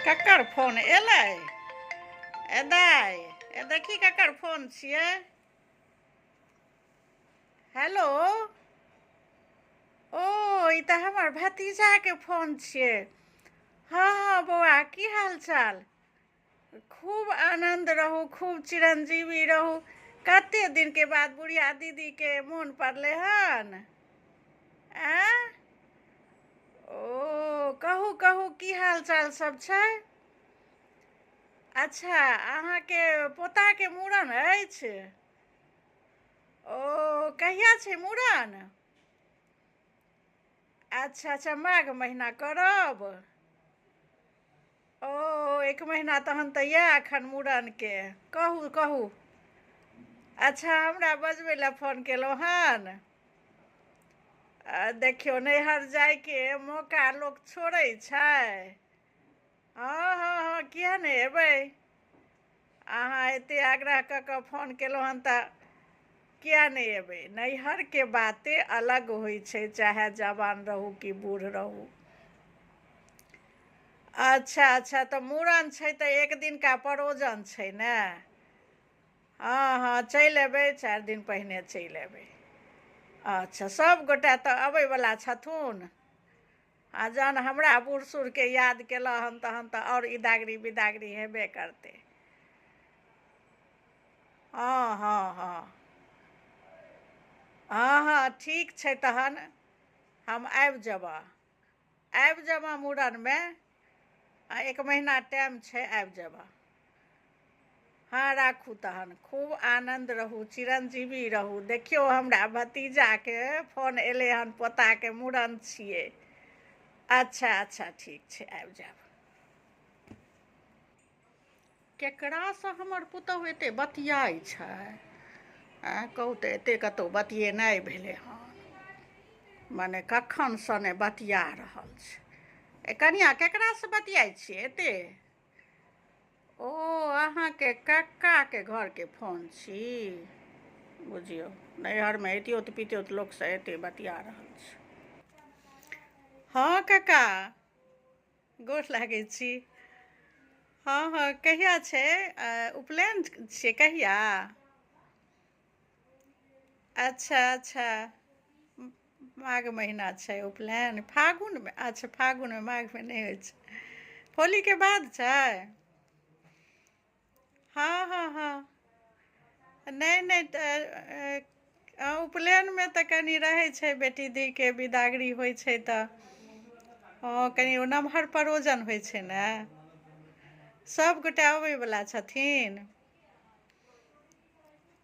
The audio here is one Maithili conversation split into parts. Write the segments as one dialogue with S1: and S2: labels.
S1: ककर फोन एलै? ए दाइ, ए देखी ककर फोन छियै। हेलो, ओ ई तऽ हमर भतीजाके फोन छियै। हँ हँ बौआ, की हाल चाल? खूब आनन्द रहू, खूब चिरंजीवी रहू। कते दिनके बाद बुढ़िया दीदीके मोन पड़लै हन? आँय, ओ कहू कहू, की हाल चाल सब छै? अच्छा, अहाँके पोताके मूड़न अछि? ओ कहिया छै मूड़न? अच्छा अच्छा, माघ महीना करब। ओ एक महीना तहन तऽ यऽ एखन मूड़नके। कहू कहू। अच्छा, हमरा बजबै लए फोन केलहुँ हन? आ देखियौ, नैहर जायके मौका लोक छोड़ै छै? हँ हँ हँ, किए नहि एबै? अहाँ एते आग्रह कऽ कऽ फोन केलहुँ हन तऽ किए नहि एबै? नैहरके बाते अलग होइ छै, चाहे जवान रहू कि बूढ़ रहू। अच्छा अच्छा, तऽ मूड़न छै तऽ एक दिनका परोजन छै ने? हँ हँ, चलि अयबै, 4 दिन पहिने चलि अयबै। अच्छा, सभगोटा तऽ अबयवला छथुन? आ जहन हमरा बूढ़ सूढ़के याद केलहुँ हन तहन तऽ आओर इदागरी बिदागरी हेबे करतै। हँ हँ हँ हँ हँ, ठीक छै, तहन हम आबि जेबह, आबि जेबह मूड़नमे। आ एक महीना टाइम छै, आबि जेबह। हँ, राखू तहन। खूब आनन्द रहू, चिरंजीवी रहू। देखियौ, हमरा भतीजाके फोन एलै हन, पोताके मूड़न छियै। अच्छा अच्छा, ठीक छै, आबि जायब। केकरासँ हमर पुतहु एते बतियाइ छै? आँय कहू तऽ, एते कतहु बतियेनाइ भेलै हन? मने कखनसँ ने बतिया रहल छै। ए कनिया, केकरासँ बतियाइ छियै एते? ओ अहाँके कक्काके घरके फोन छी। बुझियौ, नैहरमे एतियोत पितियोत लोकसँ एते बतिया रहल छै। हँ कक्का, गोर लागै छी। हँ हँ, कहिया छै उपनयन? छियै कहिया? अच्छा अच्छा, माघ महीना छै उपनयन? फागुनमे? अच्छा, फागुनमे, माघमे नहि होइ छै। होलीके बाद छै। हँ हँ हँ, नहि नहि, तऽ उपनयनमे तऽ कनि रहै छै, बेटी धीके बिदागरी होइ छै तऽ हँ, कनि ओ नमहर परोजन होइ छै ने। सभगोटे अबैवला छथिन?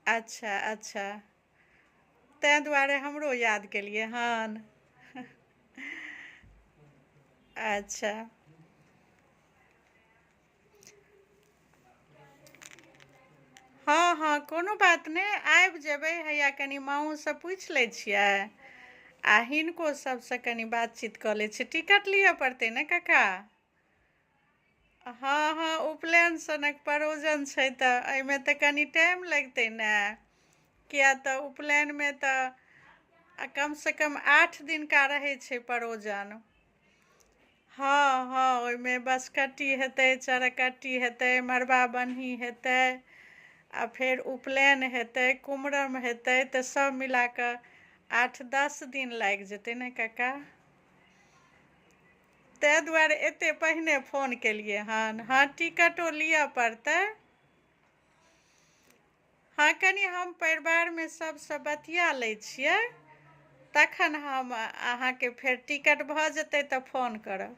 S1: अच्छा अच्छा, ताहि दुआरे हमरो याद केलियै हन। अच्छा। हँ हँ, कोनो बात नहि, आबि जेबै। हैया कनि माँओसँ पूछि लै छियै आ हिनको सभसँ कनि बातचीत कऽ लै छियै। टिकट लिअ पड़तै ने कका? हँ हँ, उपनयन सनक परोजन छै तऽ एहिमे तऽ कनि टाइम लगतै ने, किया तऽ उपनयनमे तऽ कमसँ कम 8 दिनका रहै छै परोजन। हँ हँ, ओहिमे बसकट्टी हेतै, चरकट्टी हेतै, मड़बा बन्ही हेतै आ फेर उपनयन हेतै, कुमरम हेतै, तऽ सभ मिला कऽ 8-10 दिन लागि जेतै ने कका? ताहि दुआरे एतेक पहिने फोन केलियै हन। हँ, टिकटो लिअ पड़तै। हँ, कनि हम परिवारमे सभसँ बतिया लै छियै, तखन हम अहाँके फेर टिकट भऽ जेतै तऽ फोन करब।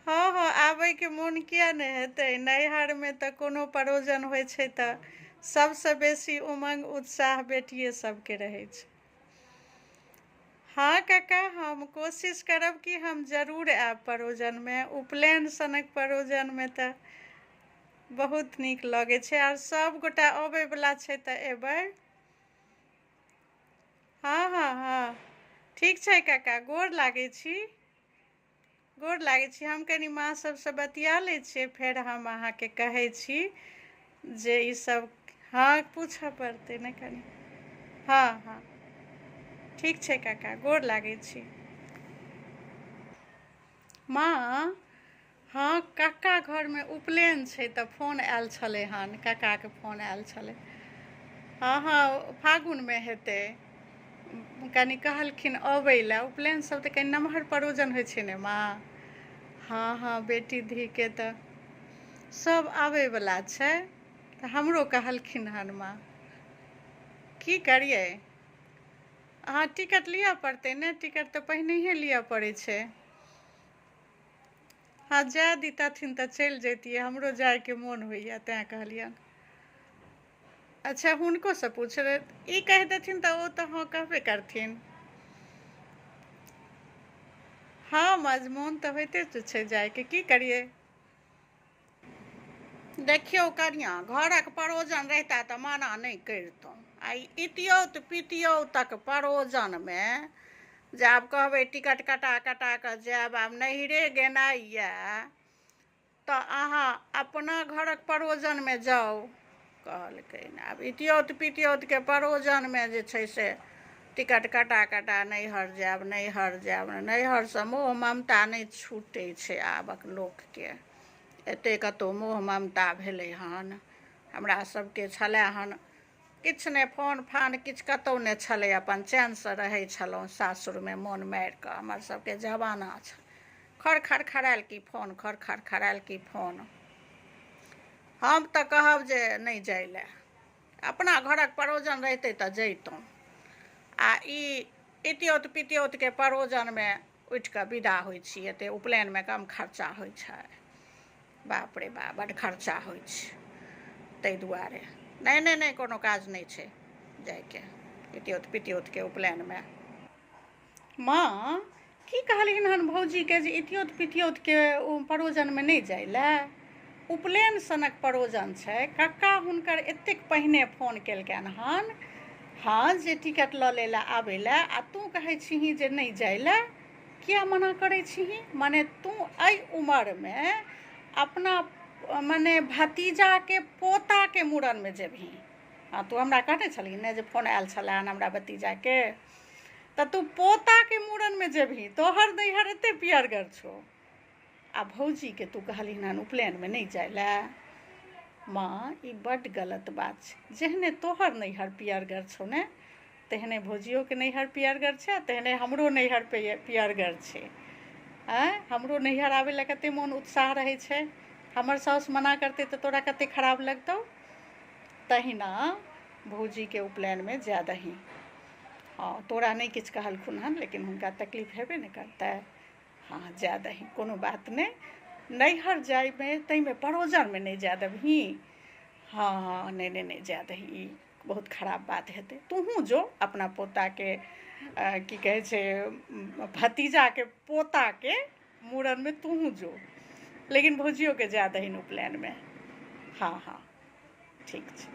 S1: हँ हँ, आबयके मोन किया नहि हेतै? नैहरमे तऽ कोनो परोजन होइ छै तऽ सभसँ बेसी उमङ्ग उत्साह बेटिए सभके रहै छै। हँ कका, हम कोशिश करब कि हम जरूर आयब परोजनमे। उपनयन सनक परोजनमे तऽ बहुत नीक लगै छै आर सभगोटा अबैवला छै तऽ एबै। हँ हँ हँ, ठीक छै काका, गोर लागै छी, गोर लागै छी। हम कनि माँ सभसँ बतिया लै छियै, फेर हम अहाँके कहै छी जे ईसभ। हँ, पूछऽ पड़तै ने कनि। हँ हँ, ठीक छै काका, गोर लागै छी। माँ, हँ, कक्का घरमे उपनयन छै तऽ फोन आयल छलै हन, कक्काके फोन आयल छलै। हँ हँ, फागुनमे हेतै। कनि कहलखिन अबै लए। उपनयन सब तऽ कनि नमहर परोजन होइ छै ने माँ। हँ हँ, बेटी धीके तऽ सब आबैवला छै, तऽ हमरो कहलखिन हन माँ। की करियै? अहाँ टिकट लिअ पड़तै ने, टिकट तऽ पहिनहिए लिअ पड़ै छै। हँ, जाय दितथिन तऽ चलि जैतियै, हमरो जायके मोन होइए, तैँ कहलियनि। अच्छा, हुनकोसँ पूछ, ई कहि देथिन तऽ ओ तऽ हँ कहबे करथिन। हँ, मजमोन तऽ होइते छै जायके, की करियै? देखियौ कनिआँ, घरक परोजन रहिता तऽ मना नहि करितहुँ, आ इतियौत पितियौतक परोजनमे जे आब कहबै टिकट कटा कटा कऽ जायब, आब नैहरे गेनाइ यए तऽ अहाँ अपना घरक परोजनमे जाउ कहलकै ने। आब इतियौत पितियौतके परोजनमे जे छै से टिकट कटा कटा नैहर जायब, नैहर जायब। नैहरसँ मोह ममता नहि छूटै छै आबक लोकके। एतेक कतहु मोह ममता भेलै हन? हमरा सभके छलए हन किछु नहि, फोन फान किछु कतहु नहि छलै, अपन चैनसँ रहै छलहुँ सासुरमे मोन मारि कऽ। हमर सभके जमाना छल खर खर खड़ायल कि फोन, खर खर खड़ायल कि फोन। हम तऽ कहब जे नहि जाय लए, अपना घरक परोजन रहितै तऽ जैतहुँ, आ ई इतियौत पितियौतके परोजनमे उठि कऽ विदा होइ छी। एतेक उपनयनमे कम खर्चा होइ छै? बाप रे बाप, बड्ड खर्चा होइ छै। ताहि दुआरे नहि नहि नहि, कोनो काज नहि छै जायके इतियौत पितियौतके उपनयनमे। माँ, की कहलखिन हन भौजीके जे इतियौत पितियौतके ओ परोजनमे नहि जाय लए? उपनयन सनक परोजन छै। कक्का हुनकर एतेक पहिने फोन केलकनि हन, हँ, जे टिकट लऽ लै लए आबै लए, आ तू कहै छिही जे नहि जाय लए। किया मना करै छिही? मने तू एहि उमरमे अपना मने भतीजाके पोताके मूड़नमे जेबही? हँ, तू हमरा कहने छलही ने जे फोन आयल छलए हन हमरा भतीजाके, तऽ तू पोताके मूड़नमे जेबही? तोहर नैहर एते पियरगर छौ, आ भौजीके तू कहलहिन हन उपनयनमे नहि जाय लए। माँ, ई बड्ड गलत बात छै। जेहने तोहर नैहर पियरगर छौ ने, तेहने भौजियोके नैहर पियरगर छै, आ तेहने हमरो नैहर पियरगर छै। आँय, हमरो नैहर आबै लए कते मोन उत्साह रहै छै। हमर साउस मना करतै तऽ तोरा कते खराब लगतौ। तहिना भौजीके उपनयनमे जाय दही। हँ, तोरा नहि किछु कहलखुन हन, लेकिन हुनका तकलीफ हेबे ने करतै। हँ, जाय दही, कोनो बात नहि। नैहर जायमे, ताहिमे परोजनमे नहि जाय देबही? हँ हँ, नहि नहि नहि जाय दही, ई बहुत खराब बात हेतै। तूहूँ जो अपना पोताके, की कहै छै, भतीजाके पोताके मूड़नमे तूहूँ जो, लेकिन भौजियोके जाय दहीन उपनयनमे। हँ हँ, ठीक छै।